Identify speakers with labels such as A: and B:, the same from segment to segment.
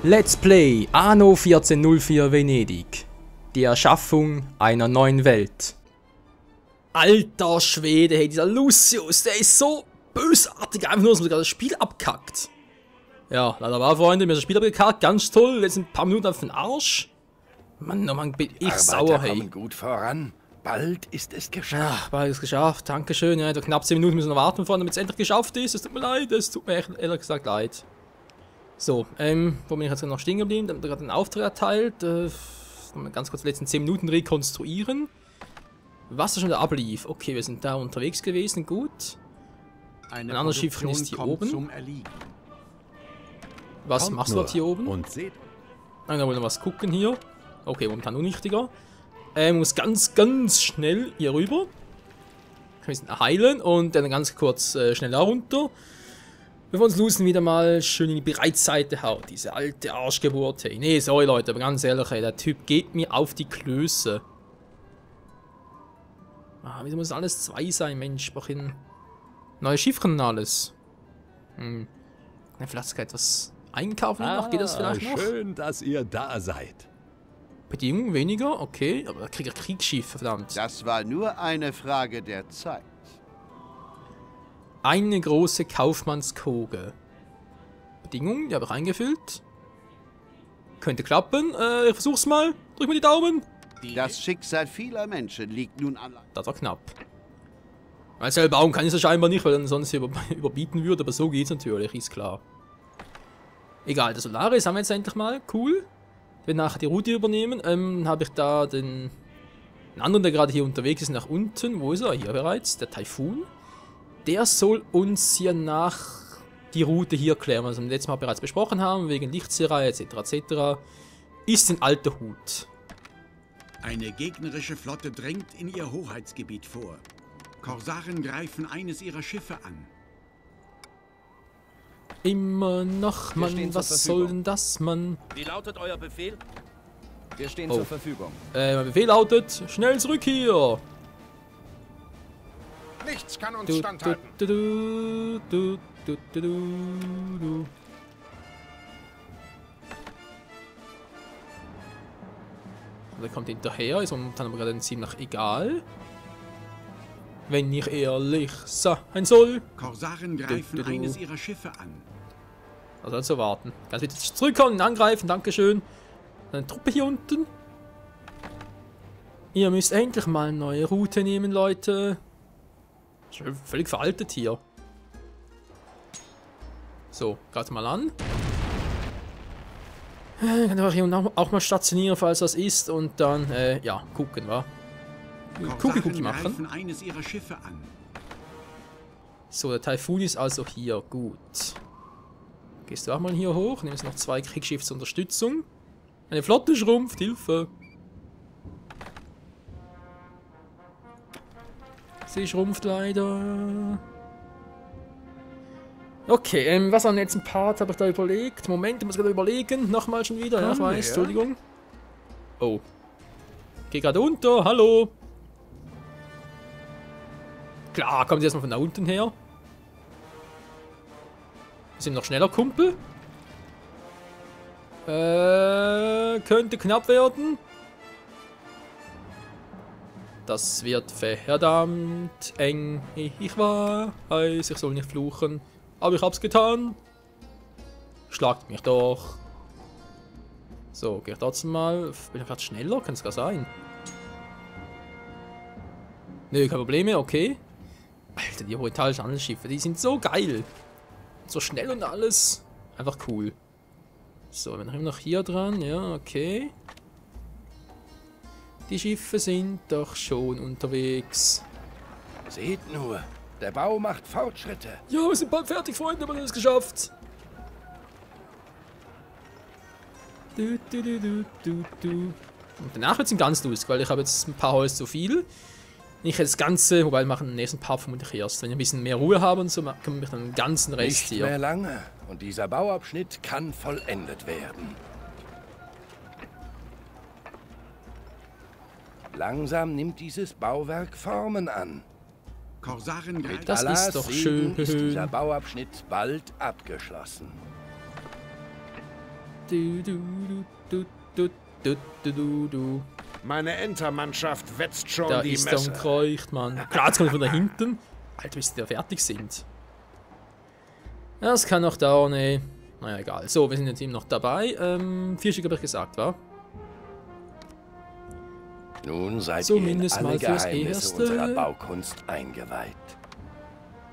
A: Let's Play Anno 1404 Venedig. Die Erschaffung einer neuen Welt. Alter Schwede, hey, dieser Lucius, der ist so bösartig, einfach nur, dass man das Spiel abkackt. Ja, leider war, Freunde, mir ist das Spiel abgekackt, ganz toll, jetzt sind ein paar Minuten auf den Arsch. Mann, oh Mann, bin ich sauer, hey.
B: Kommen gut voran. Bald ist es geschafft.
A: Ja, bald ist es geschafft, dankeschön. Ja, knapp 10 Minuten müssen wir noch warten, damit es endlich geschafft ist. Es tut mir leid, es tut mir echt, ehrlich gesagt leid. So, wo bin ich jetzt noch stehen geblieben? Da haben wir gerade einen Auftrag erteilt. Ganz kurz die letzten 10 Minuten rekonstruieren. Was da schon da ablief. Okay, wir sind da unterwegs gewesen, gut. Ein anderes Schiffchen ist hier oben. Was machst du dort hier oben?
B: Und seht.
A: Da wollen wir was gucken hier. Okay, momentan unwichtiger. Muss ganz schnell hier rüber. Ein bisschen heilen und dann ganz kurz schnell da runter. Bevor uns Lucien wieder mal schön in die Bereitseite haut. Diese alte Arschgeburt, hey. Nee, sorry Leute, aber ganz ehrlich, hey, der Typ geht mir auf die Klöße. Ah, wieso muss alles 2 sein, Mensch? Brauch ein neues Schiffchen und alles. Vielleicht etwas einkaufen noch? Geht das vielleicht noch?
B: Schön, dass ihr da seid.
A: Bedingungen weniger? Okay, aber da kriegt er Kriegsschiffe, verdammt.
C: Das war nur eine Frage der Zeit.
A: Eine große Kaufmannskoge. Bedingungen, die habe ich eingefüllt. Könnte klappen. Ich versuch's mal. Drück mal die Daumen.
C: Das Schicksal vieler Menschen liegt nun an...
A: Das war knapp. Weil selber bauen kann ich es scheinbar nicht, weil dann sonst überbieten würde, aber so geht's natürlich, ist klar. Egal, der Solaris haben wir jetzt endlich mal. Cool. Ich werde nachher die Route übernehmen. Habe ich da den anderen, der gerade hier unterwegs ist, nach unten. Wo ist er? Hier bereits. Der Taifun. Der soll uns hier nach die Route hier klären, was wir letztes Mal bereits besprochen haben, wegen Lichtseerei etc. etc. Ist ein alter Hut.
D: Eine gegnerische Flotte drängt in ihr Hoheitsgebiet vor. Korsaren greifen eines ihrer Schiffe an.
A: Immer noch, Mann, was soll denn das, Mann?
E: Wie lautet euer Befehl? Wir stehen zur Verfügung.
A: Mein Befehl lautet, schnell zurück hier!
F: Nichts kann uns standhalten. Der kommt hinterher, ist momentan aber gerade ziemlich egal. Wenn ich ehrlich sein soll.
D: Korsaren greifen eines ihrer Schiffe an.
A: Also warten. Ganz bitte zurückkommen, angreifen, dankeschön. Eine Truppe hier unten. Ihr müsst endlich mal eine neue Route nehmen, Leute. Schon völlig veraltet hier. So, gerade mal an. Kann ich hier auch mal stationieren, falls das ist. Und dann, ja, gucken, wa? Cookie machen.
D: Eines ihrer Schiffe an.
A: So, der Taifun ist also hier. Gut. Gehst du auch mal hier hoch? Nimmst noch 2 Kriegsschiffs zur Unterstützung. Eine Flotte schrumpft, Hilfe. Sie schrumpft leider. Okay, was am letzten Part habe ich da überlegt? Moment, ich muss gerade überlegen. Nochmal schon wieder. Ja, ich weiß, Entschuldigung. Oh. Geh gerade unter, hallo. Klar, kommt jetzt mal von da unten her. Wir sind noch schneller, Kumpel. Könnte knapp werden. Das wird verdammt eng. Ich weiß, ich soll nicht fluchen. Aber ich hab's getan. Schlagt mich doch. So, geh ich trotzdem mal. Bin ich gerade schneller? Kann es gar sein. Nö, kein Problem mehr, okay. Alter, die orientalischen Handelsschiffe, die sind so geil. So schnell und alles. Einfach cool. So, wir haben noch hier dran. Ja, okay. Die Schiffe sind doch schon unterwegs.
B: Seht nur, der Bau macht Fortschritte.
A: Ja, wir sind bald fertig, Freunde, wir haben es geschafft. Und danach wird es ganz lustig, weil ich habe jetzt ein paar Holz zu viel. Nicht das Ganze, wobei wir machen den nächsten Part vermutlich erst. Wenn wir ein bisschen mehr Ruhe haben und so, können wir dann den ganzen Rest
B: hier. Nicht mehr lange und dieser Bauabschnitt kann vollendet werden. Langsam nimmt dieses Bauwerk Formen an.
D: Korsaren
B: Mit
A: das
B: Allahs
A: ist doch
B: Segen
A: schön.
B: ist dieser Bauabschnitt bald abgeschlossen.
G: Meine Entermannschaft wetzt schon
A: Da
G: die
A: ist er
G: Messe.
A: umkreucht, Mann. Klar, jetzt kommt er von da hinten. Alter, bis die da fertig sind. Das kann noch dauern, ey. Naja, egal. So, wir sind jetzt eben noch dabei. 4 Stück habe ich gesagt, wa?
B: Nun seid
A: Zumindest
B: ihr in
A: mal
B: alle
A: fürs
B: Geheimnisse
A: Erste.
B: unserer Baukunst eingeweiht.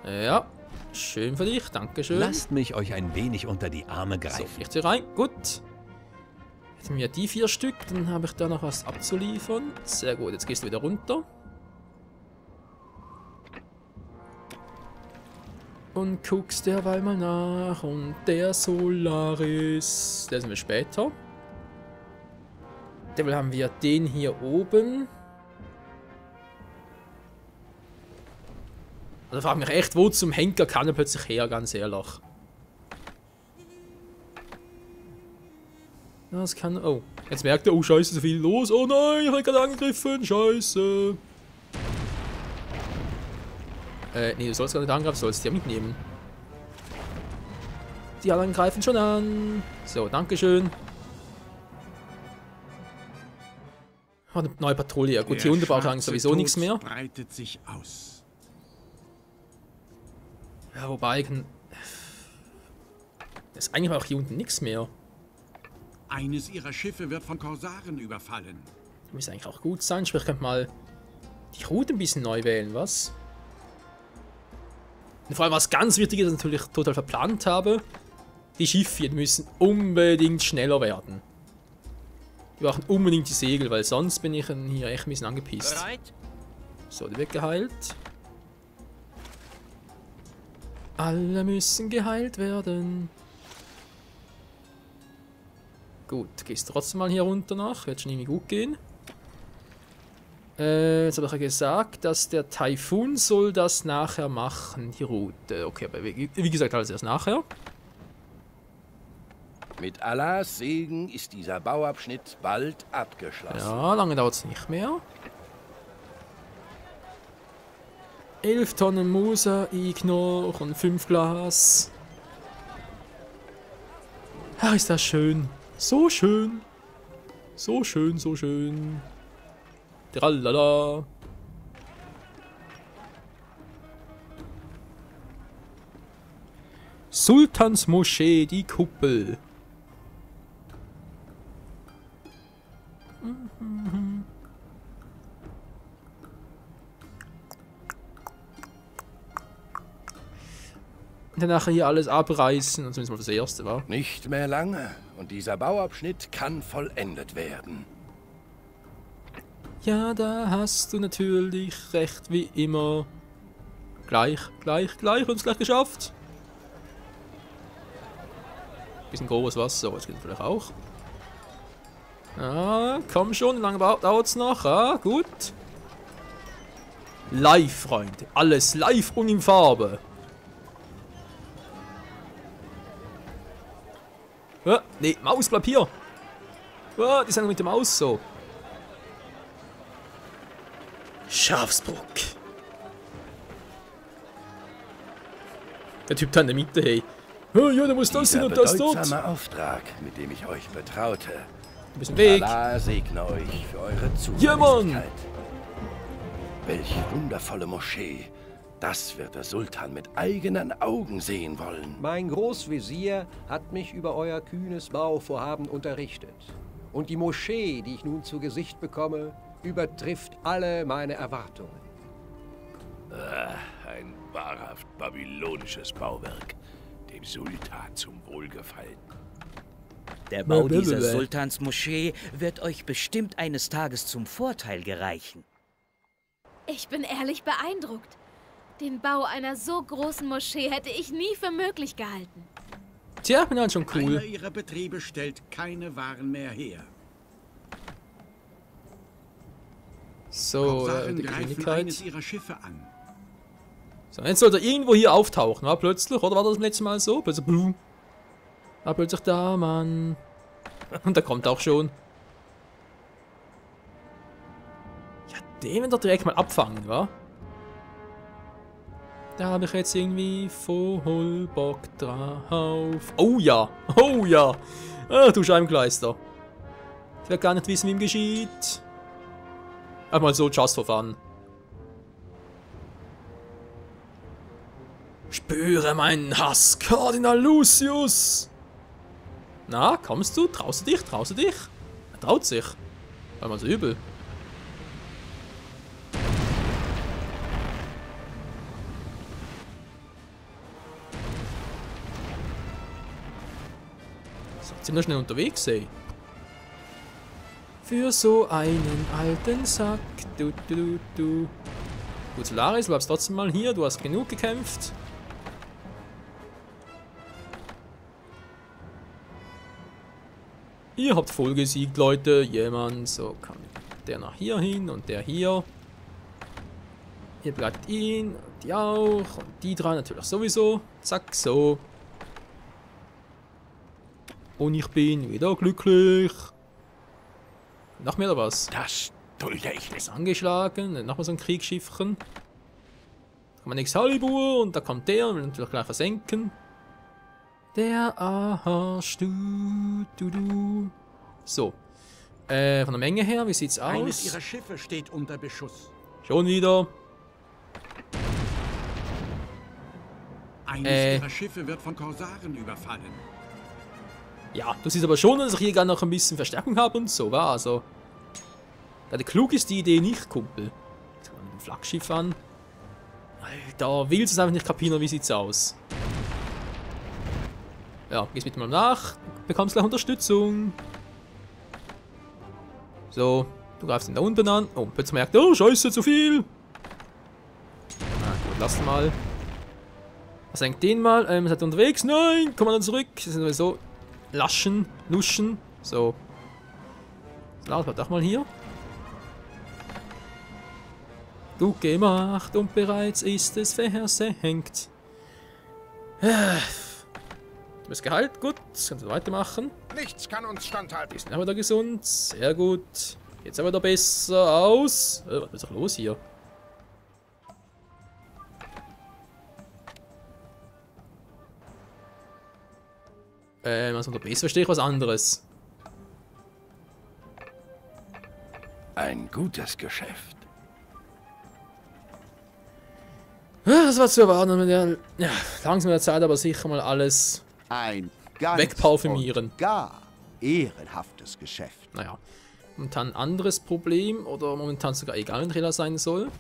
A: Ja. Schön für dich, dankeschön.
H: Lasst mich euch ein wenig unter die Arme
A: So,
H: greifen.
A: fliegt hier rein. Gut. Jetzt haben wir die 4 Stück, dann habe ich da noch was abzuliefern. Sehr gut, jetzt gehst du wieder runter. Und guckst derweil mal nach. Und der Solaris. Der sind wir später. Derweil haben wir den hier oben. Also frage mich echt, wo zum Henker kann er plötzlich her, ganz ehrlich. Das kann... Oh, jetzt merkt er, oh scheiße, so viel los. Oh nein, ich habe gerade angegriffen, scheiße. Nee, du sollst gar nicht angreifen, du sollst die ja mitnehmen. Die anderen greifen schon an. So, dankeschön. Oh, eine neue Patrouille. Ja gut, hier unten brauche ich eigentlich sowieso nichts mehr.
D: Breitet sich aus.
A: Ja, wobei, das ist eigentlich auch hier unten nichts mehr.
D: Eines ihrer Schiffe wird von Korsaren überfallen.
A: Das müsste eigentlich auch gut sein. Sprich, ich könnte mal die Route ein bisschen neu wählen, was? Und vor allem, was ganz wichtig ist, natürlich total verplant habe, die Schiffe die müssen unbedingt schneller werden. Die brauchen unbedingt die Segel, weil sonst bin ich hier echt ein bisschen angepisst.
E: Bereit?
A: So, die wird geheilt. Alle müssen geheilt werden. Gut, gehst trotzdem mal hier runter nach. Wird schon irgendwie gut gehen. Jetzt habe ich ja gesagt, dass der Taifun soll das nachher machen, die Route. Okay, aber wie gesagt, alles erst nachher.
B: Mit Allahs Segen ist dieser Bauabschnitt bald abgeschlossen.
A: Ja, lange dauert es nicht mehr. 11 Tonnen Mosaik noch und 5 Glas. Ach, ist das schön. So schön. So schön, so schön. Tralala. Sultans Moschee, die Kuppel. Und dann nachher hier alles abreißen, und zumindest mal das erste, war.
B: Nicht mehr lange und dieser Bauabschnitt kann vollendet werden.
A: Ja, da hast du natürlich recht, wie immer. Gleich, uns gleich geschafft. Bisschen grobes Wasser, das geht vielleicht auch. Ah, komm schon, wie lange dauert's noch? Ah, gut. Live, Freunde. Alles live und in Farbe. Ah, nee, Maus, bleib hier. Ah, die sind mit der Maus so. Schafsbruck. Der Typ da in der Mitte, hey. Oh, ja, da muss das hin
B: Dieser
A: und das dort.
B: bedeutsame Auftrag, mit dem ich euch betraute.
A: Ein bisschen Weg.
B: Allah segne euch für eure
A: Ja, Mann.
B: Zuverlässigkeit. Welch wundervolle Moschee. Das wird der Sultan mit eigenen Augen sehen wollen.
I: Mein Großvezier hat mich über euer kühnes Bauvorhaben unterrichtet. Und die Moschee, die ich nun zu Gesicht bekomme, übertrifft alle meine Erwartungen.
G: Ein wahrhaft babylonisches Bauwerk, dem Sultan zum Wohlgefallen.
J: Der Bau dieser Sultansmoschee wird euch bestimmt eines Tages zum Vorteil gereichen.
K: Ich bin ehrlich beeindruckt. Den Bau einer so großen Moschee hätte ich nie für möglich gehalten.
A: Tja, bin halt schon cool.
D: Einer ihrer Betriebe stellt keine Waren mehr her.
A: So,
D: Korsaren
A: die
D: greifen
A: Geschwindigkeit.
D: eines ihrer Schiffe an.
A: So, jetzt sollte er irgendwo hier auftauchen, war plötzlich, oder war das letzte Mal so? Plötzlich, blum. Ah, plötzlich da, Mann. Und der kommt auch schon. Ja, den wir doch direkt mal abfangen, wa? Da habe ich jetzt irgendwie voll Bock drauf. Oh ja! Oh ja! Ah, du Scheimkleister. Ich will gar nicht wissen, wie ihm geschieht. Einfach mal so, just for fun. Spüre meinen Hass, Kardinal Lucius! Na, kommst du? Traust du dich? Traust du dich? Er traut sich. War mal so übel. So, ziemlich schnell unterwegs, ey. Für so einen alten Sack. Du. Gut, Solaris, du bleibst trotzdem mal hier. Du hast genug gekämpft. Ihr habt voll gesiegt, Leute. Jemand, so kann der nach hier hin und der hier. Ihr bleibt ihn und die auch. Und die drei natürlich sowieso. Zack, so. Und ich bin wieder glücklich. Noch mehr oder was?
G: Das dulde ich nicht.
A: Ist angeschlagen. Nochmal so ein Kriegsschiffchen. Da kann man Excalibur und da kommt der und will natürlich gleich versenken. Der Arsch, du. So. Von der Menge her, wie sieht's aus?
D: Eines ihrer Schiffe steht unter Beschuss.
A: Schon wieder.
D: Eines ihrer Schiffe wird von Korsaren überfallen.
A: Ja, du siehst aber schon, dass ich hier gar noch ein bisschen Verstärkung habe und so, war also. Gerade klug ist die Idee nicht, Kumpel. Jetzt kommt ein Flaggschiff an. Alter, willst du es einfach nicht kapieren, wie sieht's aus? Ja, gehst mit mal nach, bekommst gleich Unterstützung. So, du greifst ihn da unten an. Oh, plötzlich merkt, oh, scheiße, zu viel. Ah, gut, lass mal. Versenkt den mal. Seid ihr unterwegs? Nein, komm mal dann zurück. Sie sind sowieso luschen. So. Lass mal doch mal hier. Gut gemacht und bereits ist es versenkt. Du bist geheilt, gut, kannst du weitermachen.
L: Nichts kann uns standhalten.
A: Die sind auch wieder gesund, sehr gut. Jetzt aber wieder besser aus. Was ist doch los hier? Also unter besser verstehe ich was anderes.
B: Ein gutes Geschäft.
A: Das war zu erwarten mit der langsam der Zeit, aber sicher mal alles
C: Ein ganz
A: wegparfümieren.
C: Gar ehrenhaftes Geschäft.
A: Naja, momentan ein anderes Problem oder momentan sogar egal, wenn Trailer sein soll.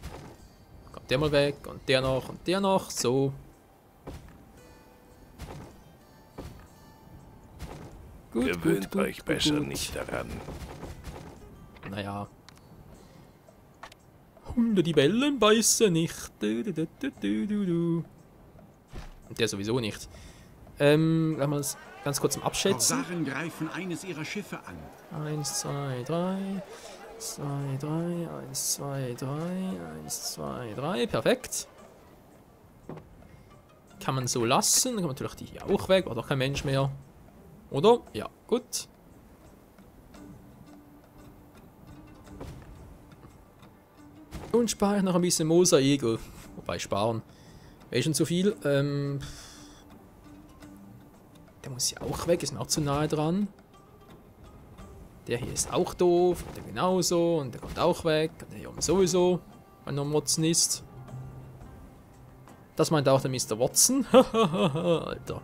A: Kommt der mal weg und der noch, so.
G: Gewöhnt euch besser nicht daran.
A: Naja. Hunde, die bellen, beißen nicht. Und der sowieso nicht. Mal ganz kurz zum Abschätzen.
D: Korsaren greifen eines ihrer Schiffe an.
A: 1, 2, 3. 2, 3. 1, 2, 3. 1, 2, 3. Perfekt. Kann man so lassen. Dann kann man natürlich die hier auch weg. War doch kein Mensch mehr. Oder? Ja, gut. Und spare ich noch ein bisschen Mosaik. Wobei sparen. Wäre schon zu viel. Der muss ja auch weg. Ist mir auch zu nahe dran. Der hier ist auch doof. Und der genauso. Und der kommt auch weg. Und der hier oben sowieso. Weil nur Motzen ist. Das meint auch der Mr. Watson. Alter.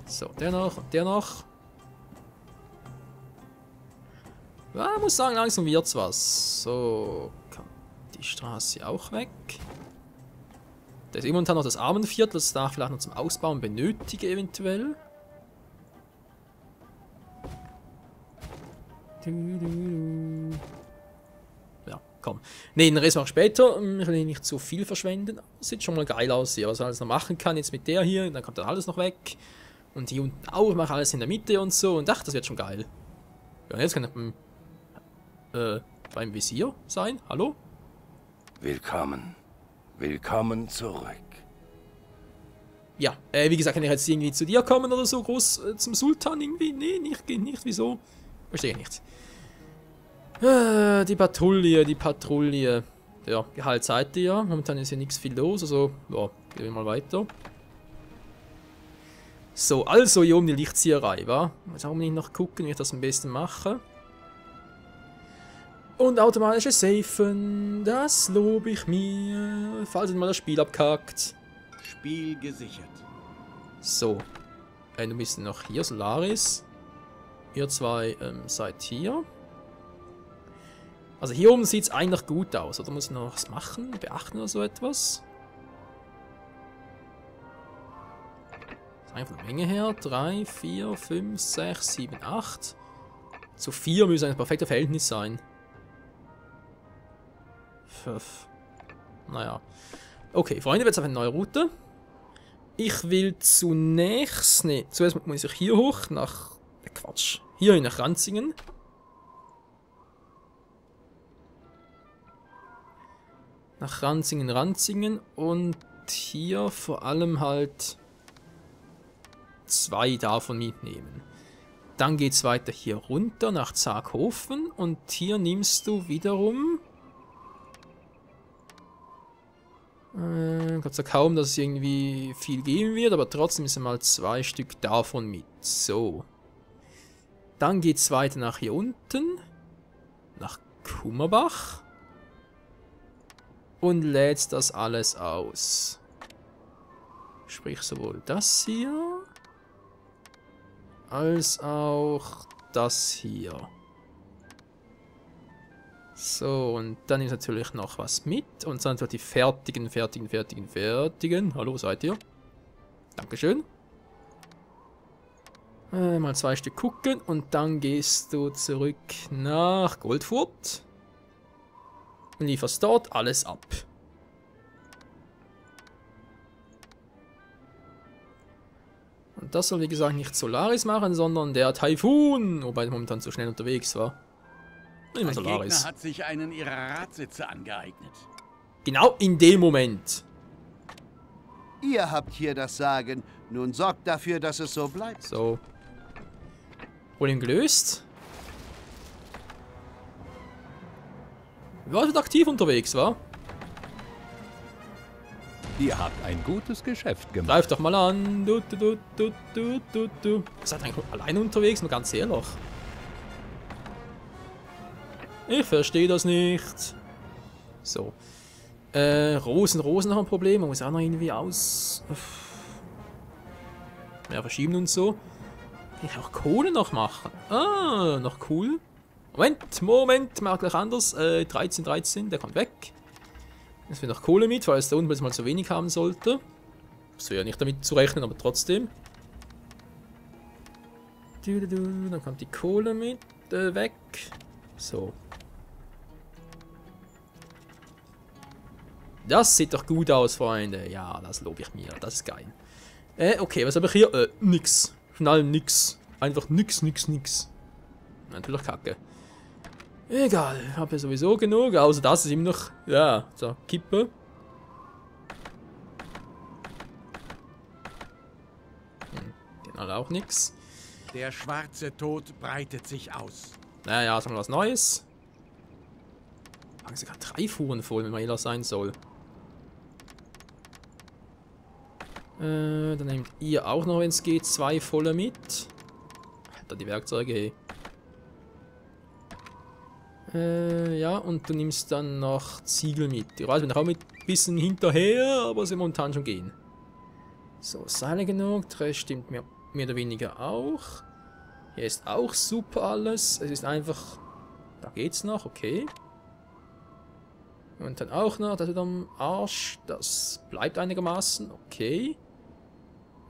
A: So, der noch und der noch. Ja, ich muss sagen, langsam wird's was. So, kommt die Straße auch weg. Da ist momentan noch das Armenviertel, das da vielleicht noch zum Ausbauen benötige eventuell. Ja, komm. Ne, den Rest noch später. Ich will nicht zu viel verschwenden. Sieht schon mal geil aus hier, was ich alles noch machen kann. Jetzt mit der hier, dann kommt dann alles noch weg. Und hier unten auch, ich mache alles in der Mitte und so. Und ach, das wird schon geil. Ja, jetzt kann ich beim Visier sein. Hallo?
B: Willkommen. Willkommen zurück.
A: Ja, wie gesagt, kann ich jetzt irgendwie zu dir kommen oder so groß zum Sultan irgendwie? Nee, nicht, wieso? Verstehe ich nicht. Die Patrouille. ja, Gehalt seid ihr ja. Momentan ist hier nichts viel los, also, ja, gehen wir mal weiter. So, also hier um die Lichtzieherei, wa? Jetzt auch nicht noch gucken, wie ich das am besten mache. Und automatisches Safen, das lobe ich mir, falls mal das Spiel abkackt.
D: Spiel gesichert.
A: So. Du bist noch hier, Solaris. Ihr zwei seid hier. Also hier oben sieht es eigentlich gut aus. Oder muss ich noch was machen? Beachten oder so etwas? Einfach von der Menge her. 3, 4, 5, 6, 7, 8. Zu 4 müsste ein perfekter Verhältnis sein. 5. Naja. Okay, Freunde, jetzt auf eine neue Route. Ich will zunächst... Ne, zuerst muss ich hier hoch nach... Quatsch. Hier nach Ranzingen. Nach Ranzingen und hier vor allem halt 2 davon mitnehmen. Dann geht es weiter hier runter nach Zaghofen und hier nimmst du wiederum... Gott sei kaum, dass es irgendwie viel geben wird, aber trotzdem ist mal 2 Stück davon mit. So. Dann geht es weiter nach hier unten. Nach Kummerbach. Und lädt das alles aus. Sprich sowohl das hier, als auch das hier. So, und dann ist natürlich noch was mit. Und dann wird die fertigen. Hallo, seid ihr? Dankeschön. Mal 2 Stück gucken. Und dann gehst du zurück nach Goldfurt. Und lieferst dort alles ab. Und das soll wie gesagt nicht Solaris machen, sondern der Taifun. Wobei er momentan so schnell unterwegs war.
D: Ein Gegner hat sich einen ihrer Radsitze angeeignet.
A: Genau in dem Moment.
C: Ihr habt hier das Sagen. Nun sorgt dafür, dass es so bleibt.
A: So. Problem gelöst. War wird aktiv unterwegs, wa?
H: Ihr habt ein gutes Geschäft gemacht.
A: Greif doch mal an. Du. Seid eigentlich alleine unterwegs? Nur ganz ehrlich. Ich verstehe das nicht. So. Rosen noch ein Problem. Man muss auch noch irgendwie aus... Mehr verschieben und so. Kann ich auch Kohle noch machen? Ah, noch cool. Moment, mal gleich anders. 13, der kommt weg. Jetzt wird noch Kohle mit, weil es da unten mal zu wenig haben sollte. So ja nicht damit zu rechnen, aber trotzdem. Dann kommt die Kohle mit weg. So. Das sieht doch gut aus, Freunde. Ja, das lobe ich mir. Das ist geil. Okay, was habe ich hier? Nix. Von allem nix. Einfach nix. Natürlich kacke. Egal, ich habe ja sowieso genug. Außer das ist immer noch... Ja, so, Kippe. Genau, auch nix.
D: Der schwarze Tod breitet sich aus.
A: Naja, sagen wir was Neues. Haben sogar 3 Fuhren voll, wenn man ehrlich sein soll. Dann nehmt ihr auch noch, wenn es geht, 2 volle mit. Alter, die Werkzeuge, hey. Ja, und du nimmst dann noch Ziegel mit. Ich weiß, wir sind auch mit ein bisschen hinterher, aber sie momentan schon gehen. So, Seile genug. Dreh stimmt mehr oder weniger auch. Hier ist auch super alles. Es ist einfach... Da geht's noch, okay. Und dann auch noch, das wird am Arsch. Das bleibt einigermaßen, okay.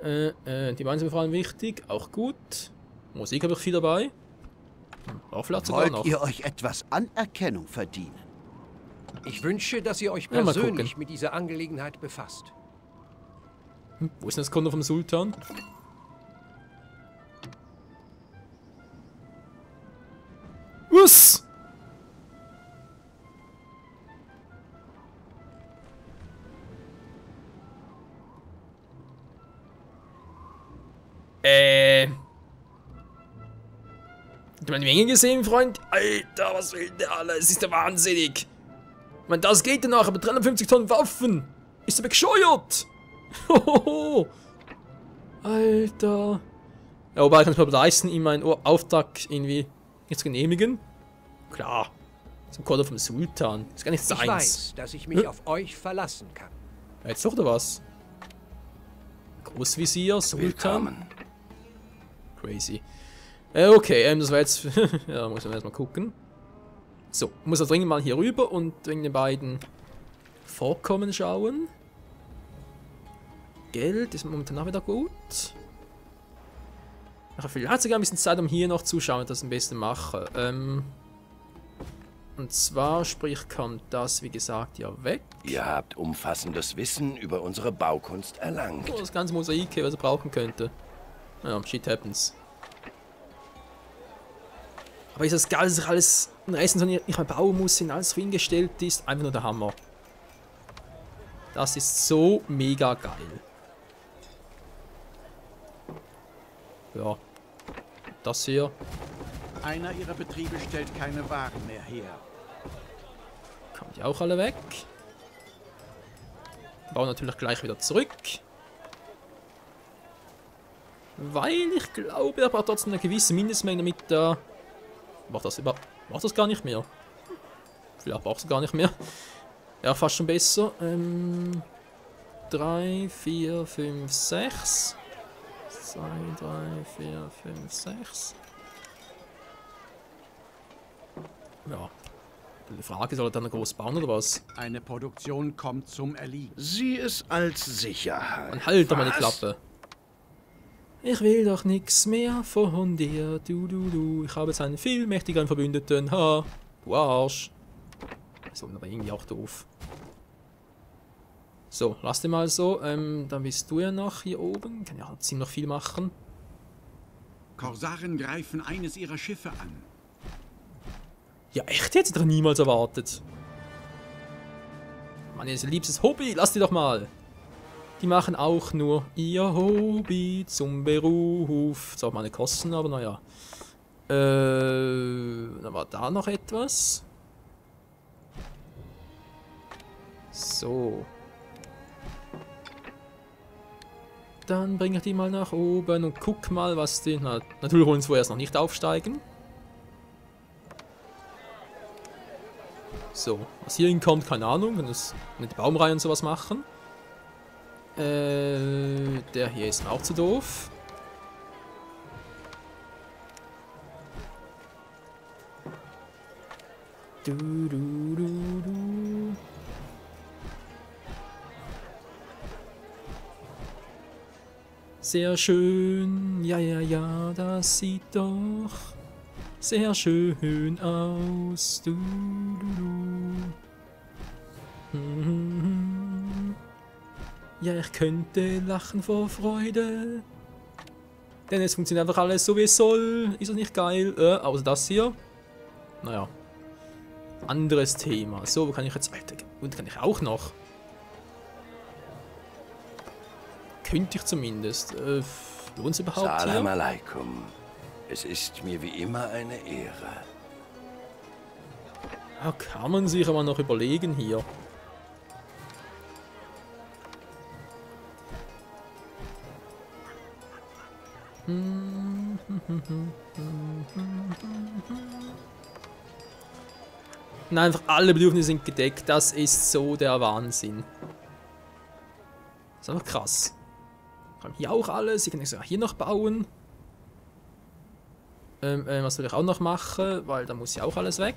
A: Die Beine sind vor allem wichtig, auch gut. Musik habe ich viel dabei.
C: Wollt ihr euch etwas Anerkennung verdienen?
I: Ich wünsche, dass ihr euch persönlich mit dieser Angelegenheit befasst.
A: Wo ist denn das Konto vom Sultan? Was? Habt ihr meine Menge gesehen, Freund? Alter, was will der alles? Ist der wahnsinnig? Ich meine, das geht danach, aber 350 Tonnen Waffen! Ist er bescheuert? Hohoho! Alter. Ja, wobei kann ich mir leisten, ihm meinen Auftrag irgendwie nicht zu genehmigen. Klar. Zum Koder vom Sultan. Ist gar nicht seins.
I: Ich weiß, dass ich mich auf euch verlassen kann.
A: Jetzt doch, oder was? Großvisier, Sultan.
B: Willkommen.
A: Crazy. Okay, das war jetzt... ja, muss man erstmal gucken. So, muss er dringend mal hier rüber und wegen den beiden Vorkommen schauen. Geld ist momentan auch wieder gut. Ach, vielleicht hat sogar ein bisschen Zeit, um hier noch zu schauen, das am besten mache. Und zwar, sprich, kommt das, wie gesagt, ja weg.
B: Ihr habt umfassendes Wissen über unsere Baukunst erlangt.
A: Oh, das ganze Mosaik hier, was er brauchen könnte. Ja, shit happens. Aber ist das geil, dass ich alles in Reisen nicht mehr bauen muss, in alles hingestellt ist. Einfach nur der Hammer. Das ist so mega geil. Ja. Das hier.
D: Einer ihrer Betriebe stellt keine Waren mehr her.
A: Kommt die auch alle weg. Bauen natürlich gleich wieder zurück. Weil ich glaube, er braucht trotzdem eine gewisse Mindestmenge mit der... Braucht das gar nicht mehr? Vielleicht braucht es gar nicht mehr. Ja, fast schon besser. 3, 4, 5, 6. 2, 3, 4, 5, 6. Ja. Die Frage, soll er dann groß bauen oder was?
D: Eine Produktion kommt zum Erliegen.
B: Sieh es als Sicherheit.
A: Dann halt doch mal die Klappe. Ich will doch nichts mehr von dir, du. Ich habe jetzt einen viel mächtigeren Verbündeten. Ha, du Arsch. So, aber irgendwie auch doof. So, lass den mal so. Dann bist du ja noch hier oben. Kann ja ziemlich viel machen.
D: Korsaren greifen eines ihrer Schiffe an.
A: Ja, echt? Hätte ich doch niemals erwartet. Mann, ihr liebstes Hobby. Lass die doch mal. Die machen auch nur ihr Hobby zum Beruf. Zwar meine Kosten, aber naja. Dann war da noch etwas. So. Dann bringe ich die mal nach oben und guck mal, was die... Na, natürlich wollen sie vorerst noch nicht aufsteigen. So, was hier hinkommt, keine Ahnung. Wenn das mit Baumreihen und sowas machen. Der hier ist mir auch zu doof. Sehr schön, ja, das sieht doch sehr schön aus. Ja, ich könnte lachen vor Freude. Denn es funktioniert einfach alles so wie es soll. Ist das nicht geil? Außer das hier. Naja. Anderes Thema. So, wo kann ich jetzt... Alter, und kann ich auch noch? Könnte ich zumindest. Lohnt es überhaupt
B: Salam
A: hier?
B: alaikum. Es ist mir wie immer eine Ehre.
A: Ja, kann man sich aber noch überlegen hier. Nein, einfach alle Bedürfnisse sind gedeckt. Das ist so der Wahnsinn. Das ist einfach krass. Ich kann hier auch alles. Ich kann sogar hier noch bauen. Was will ich auch noch machen? Weil da muss ja auch alles weg.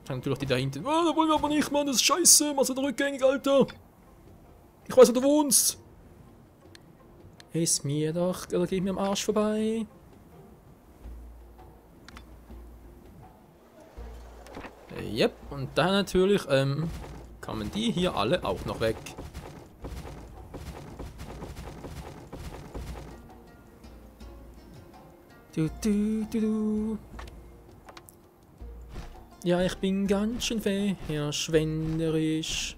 A: Dann natürlich die da hinten. Oh, da wollen wir aber nicht, Mann. Das ist scheiße. Mach's wieder rückgängig, Alter. Ich weiß, wo du wohnst. Ist mir doch... Oder geh mir am Arsch vorbei. Yep. Und dann natürlich, kommen die hier alle auch noch weg. Du. Ja, ich bin ganz schön verschwenderisch.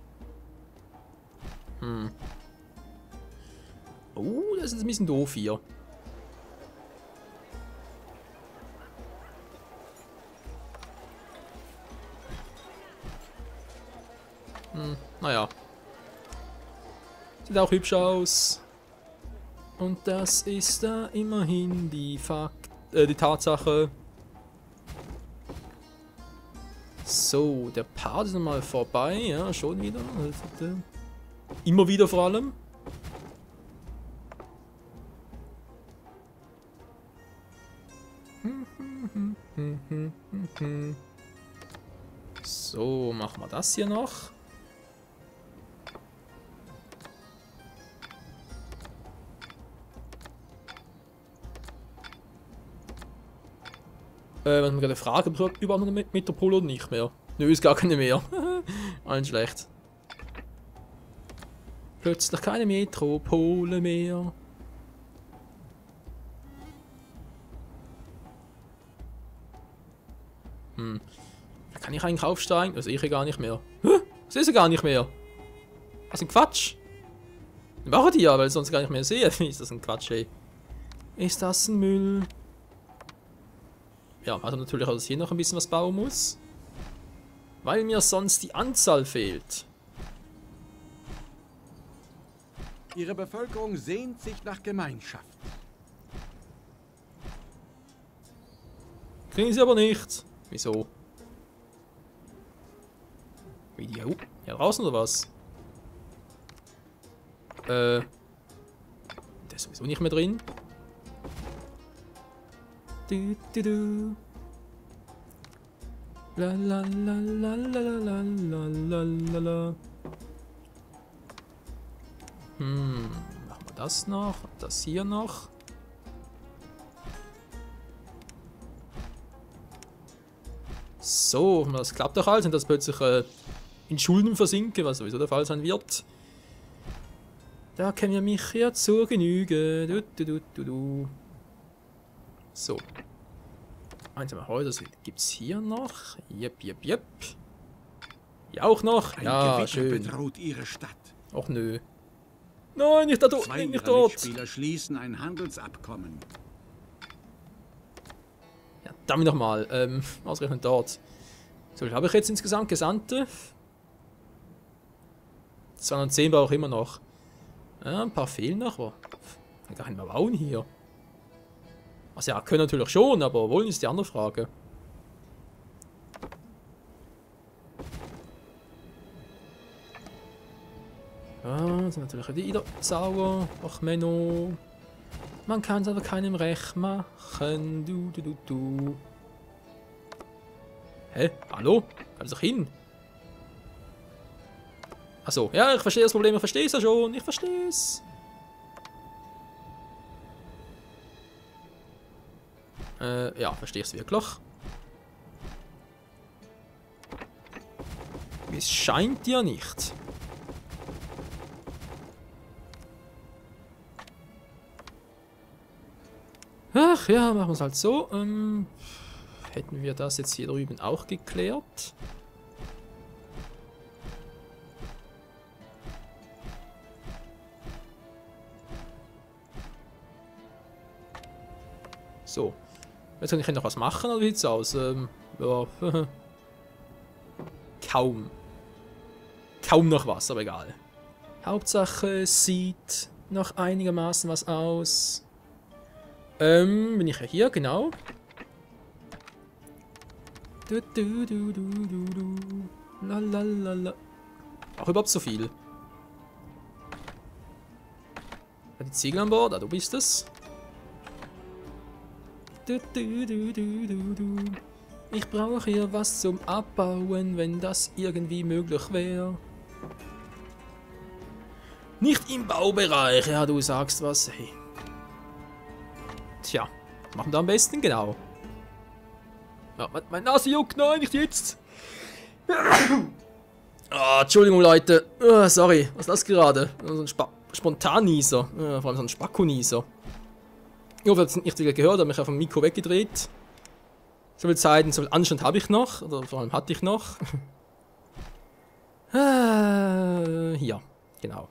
A: Oh, das ist ein bisschen doof hier. Naja. Sieht auch hübsch aus. Und das ist da immerhin die Tatsache. So, der Part ist nochmal vorbei. Ja, schon wieder. Immer wieder vor allem. So, machen wir das hier noch. Wenn man gerade Frage über eine Metropole oder nicht mehr. Nö, ist gar keine mehr. Allen schlecht. Plötzlich keine Metropole mehr. Da kann ich eigentlich aufsteigen? Das sehe ich ja gar nicht mehr. Das ist ja gar nicht mehr. Was ein Quatsch. Machen die ja, weil ich sonst gar nicht mehr sehe. Ist das ein Quatsch, ey. Ist das ein Müll? Ja, also natürlich, dass ich hier noch ein bisschen was bauen muss. Weil mir sonst die Anzahl fehlt.
D: Ihre Bevölkerung sehnt sich nach Gemeinschaft.
A: Kriegen sie aber nicht. Wieso? Wie die hier draußen oder was? Der ist sowieso nicht mehr drin. Du, du, du. La la la la la la la la la la. Machen wir das noch, das hier noch. So, das klappt doch alles und das plötzlich in Schulden versinken, was sowieso der Fall sein wird. Da kennen wir mich ja zur Genüge. Du, du, du, du, du. So. Einsame Häuser gibt es hier noch. Jep, jep, jep. Hier auch noch.
D: Ein
A: ja,
D: Gewitter
A: schön.
D: bedroht ihre Stadt.
A: Och nö. Nein, nicht da,
D: Zwei
A: nicht
D: ihrer
A: dort.
D: Mitspieler schließen ein Handelsabkommen.
A: Ja, damit nochmal. Ausgerechnet dort. So, wie habe ich jetzt insgesamt Gesandte? 210 brauche ich immer noch. Ja, ein paar fehlen noch, aber ich kann gar nicht mehr bauen hier. Also ja, können natürlich schon, aber wollen ist die andere Frage. Ja, sind natürlich wieder sauer. Ach Menno. Man kann es aber keinem recht machen. Du. Hä? Hallo? Kann doch hin? Achso, ja, ich verstehe das Problem, ich verstehe es ja schon. Ich verstehe es. Ja, verstehe ich es wirklich. Es scheint ja nicht. Ach ja, machen wir es halt so. Hätten wir das jetzt hier drüben auch geklärt? So. Jetzt kann ich noch was machen, oder wie sieht's aus? Ja. Kaum. Kaum noch was, aber egal. Hauptsache, es sieht noch einigermaßen was aus. Bin ich ja hier, genau. Lalalala. Auch überhaupt so viel. Die Ziegel an Bord, du bist es. Ich brauche hier was zum Abbauen, wenn das irgendwie möglich wäre. Nicht im Baubereich, ja, du sagst was. Hey. Tja, was machen wir am besten? Genau. Ja, mein Nase juckt, nein, nicht jetzt. Oh, Entschuldigung, Leute. Oh, sorry, was ist das gerade? So ein Spontannieser. Vor allem so ein Spackonieser. Ich hoffe, ihr habt es nicht wieder gehört, habe mich auf dem Mikro weggedreht. So viel Zeit und so viel Anstand habe ich noch. Oder vor allem hatte ich noch. Hier, genau.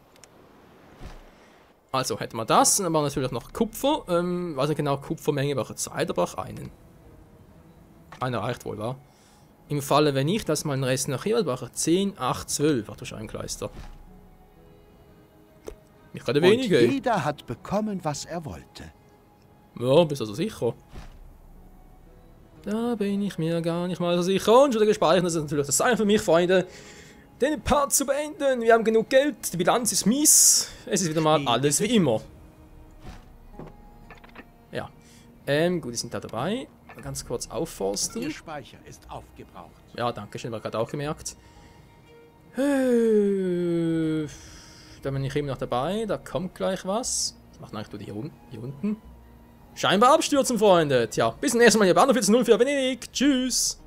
A: Also hätten wir das. Dann haben wir natürlich noch Kupfer. Weiß nicht genau, Kupfermenge brauche ich 2, da brauche ich einen. Einer reicht wohl, wa? Im Falle, wenn ich das mal einen Rest nach hier mache, 10, 8, 12. Ach du Scheinkleister. Ich gerade wenige.
C: Und jeder hat bekommen, was er wollte.
A: Ja, bist also sicher. Da bin ich mir gar nicht mal so sicher. Und schon gespeichert, das ist natürlich das Zeichen für mich, Freunde, den Part zu beenden. Wir haben genug Geld, die Bilanz ist mies. Es ist wieder mal alles wie immer. Ja. Gut, die sind da dabei. Mal ganz kurz aufforsten.
D: Ihr Speicher ist aufgebraucht.
A: Ja, danke schön, war gerade auch gemerkt. Da bin ich eben noch dabei, da kommt gleich was. Was macht eigentlich hier unten? Scheinbar abstürzen, Freunde. Tja, bis zum nächsten Mal hier bei 1404 Venedig. Tschüss.